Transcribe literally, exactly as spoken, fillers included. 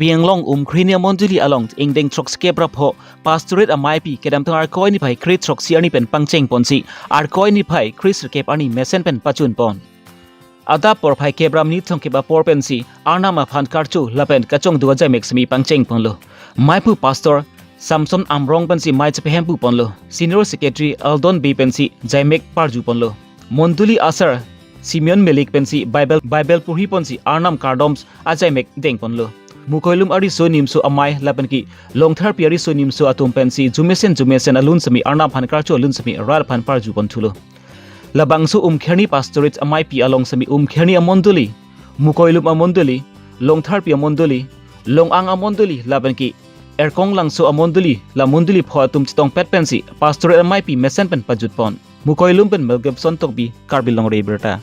Pi Anglong Umkhreni amondoli along ingdeng throksi kep ra pho Pastorate amaipi kedamtang Arkoi niphai kre throksi arni pen pangcheng ponsi Arkoi niphai kre sirkep arni mesen pen pachun pon. Adap porphai kep ra minit thomkep apor pensi Arnam aphan karcho lapen kachongduk ajaimek semi pangcheng ponlo. Maiphu Pastor Samson Amrong pensi mai chepehemphu ponlo. Senior Secretary Aldon Bey pensi jaimek parju ponlo. Mondoli asar Simeon Melik pensi Bible Bible purhi ponsi Arnam kardom ajaimek deng ponlo. Mukoilum ariso nimso amai lapen ke Longtharpi ariso nimso atum pensi jumesen jumesen alun semi Arnam aphan karcho alun semi rat aphan parju pon thulo. Labangso Umkherni Pastorate amaipi along semi Umkherni amondoli, Mukoilum amondoli, Longtharpi amondoli, Longang amondoli lapen ke Erkonglangso amondoli, la mondoli pho atum chetongpet pensi Pastorate amaipi mesen pen pajut pon. Mukoilum pen Mel Gibson Tokbi, Karbi Longri Abirta.